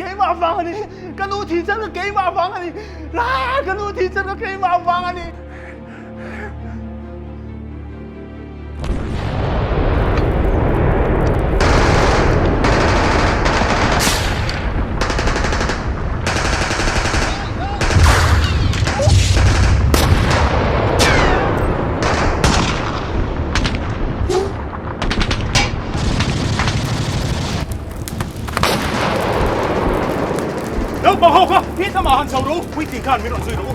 Keimah vang a ni, ka nu thih chan kha keimah vang a ni, aa ka nu thih chan kha keimah vang a ni. Naupang ho kha hi tlamah han chho ru, puitling khan min rawn zui rawh u.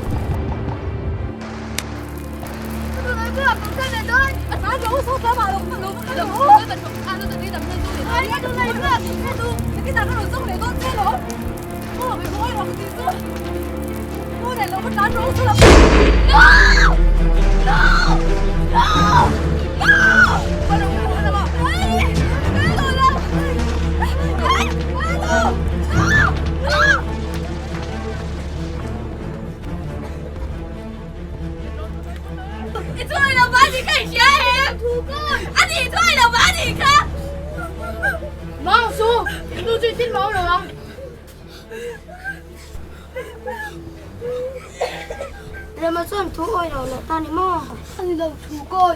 Rema chuan thu awi lo leh ta ni maw? A ni lo thu kawi.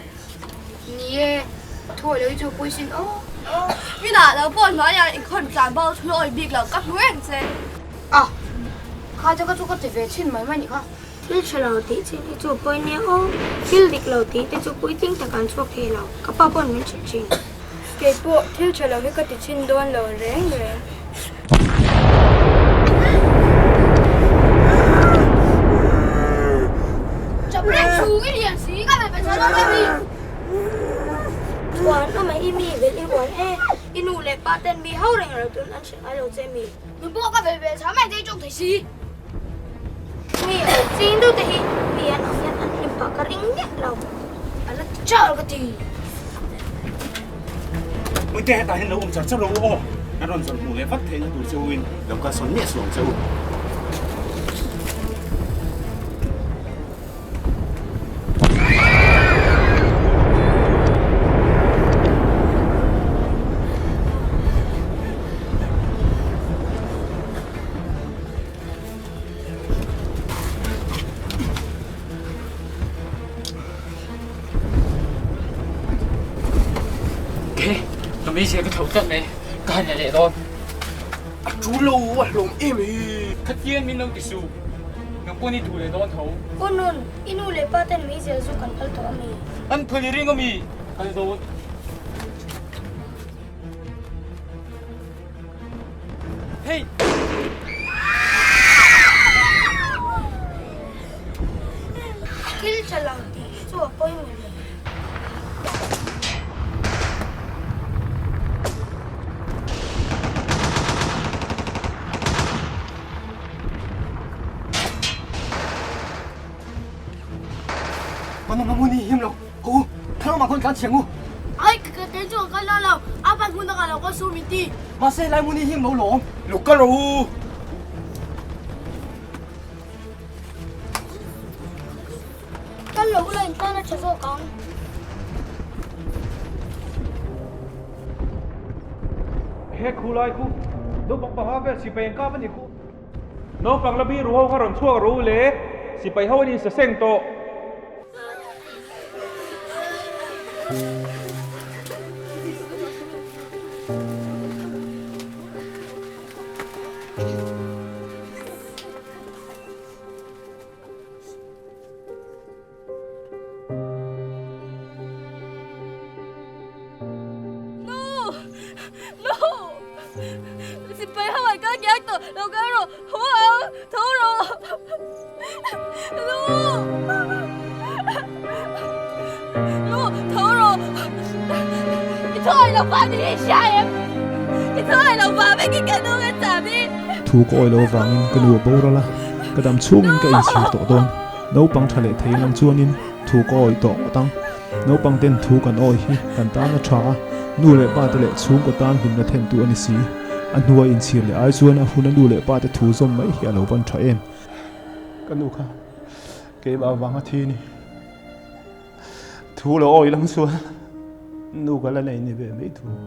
Ni e, thu awi lo hi chu pui sin aw. Inah lo pawh hnuaiah inkhawm tlan bo thu awi bik lo ka hmu reng che. A, kha te ka chu ka ti ve thin mai mai ni kha. Thil tha lo tih chin hi chu pawi nia aw. Thil dik lo tih te chu puitling tak an chhuak thei lo. Ka pa pawn min hrilh thin. Kei pawh thil tha lo hi ka ti chhin dawn lo reng reng. Chuan a mah i mi vel i huan e, i nu leh pa ten mi ho reng lo tun an hrilh ngai lo che mi. Min pawh ka vel vel chha mai te i tawng thei si. Mi an ching deuh te hi mi an awm hian an hlim pah ka ring miah lo. A la ti char ka ti. Puite hetah hian lo awm char char lo u aw, kan rawn zawn hmuh leh vat theihna tur che u in lo kalsawn miah suh ang che u. Ke, ka meizial ka thlauh tlat mai, ka han la leh dawn. A ṭul lo, a hlawm em hi. Khatian min lo ti suh, nang pawh ni duh leh dawn tho. U Nun, i nu leh pa ten meizial zu kan phal tawh a mi? An phal i ring a mi? Kal dawn. Hey! Thil tha lo tih hi chu a pawimawh lo. Panam lam hun hi him lo, ko u, thlang lamah khawn tlan chhiang u. Ai, ka te chu ka kal lo, a pan hmun takah lo ka su min ti. Mahse lai hmun hi him lo lawm. Lo kal rawh u. Kal lo ula in tan a tha zawk ang. He khu lai khu naupang panga vel sipai an kap a ni khu. Naupang la biru ho kha rawn chhuak rawh u le, sipai ho an insa seng tawh. Nu! Nu! Sipai ho an kal kiang tawh, lo kal rawh, haw ang, tho rawh. Nu! Nu, tho rawh. I thu awi lo vang tih hi i hria em? I thu awi lo vang vek i ka nu ka chah hi. Thu ka awi lo avangin ka nu a boral a, ka dam chhungin ka inchhir tawh dawn. Naupang tha leh thei lang chuanin thu ka awi tawh ngawt ang. Naupang ten thu kan awi hi kan tan a tha a, nu leh pa te leh chhungkaw tan hlimna thentu a ni si. A hnua inchhir leh ai chuan a huna nu leh pa te thu zawm mai hi a lo van tha em. Ka nu kha keimah vanga thi ni. Thu lo awi lang chuan nu ka la nei ni ve mai thung.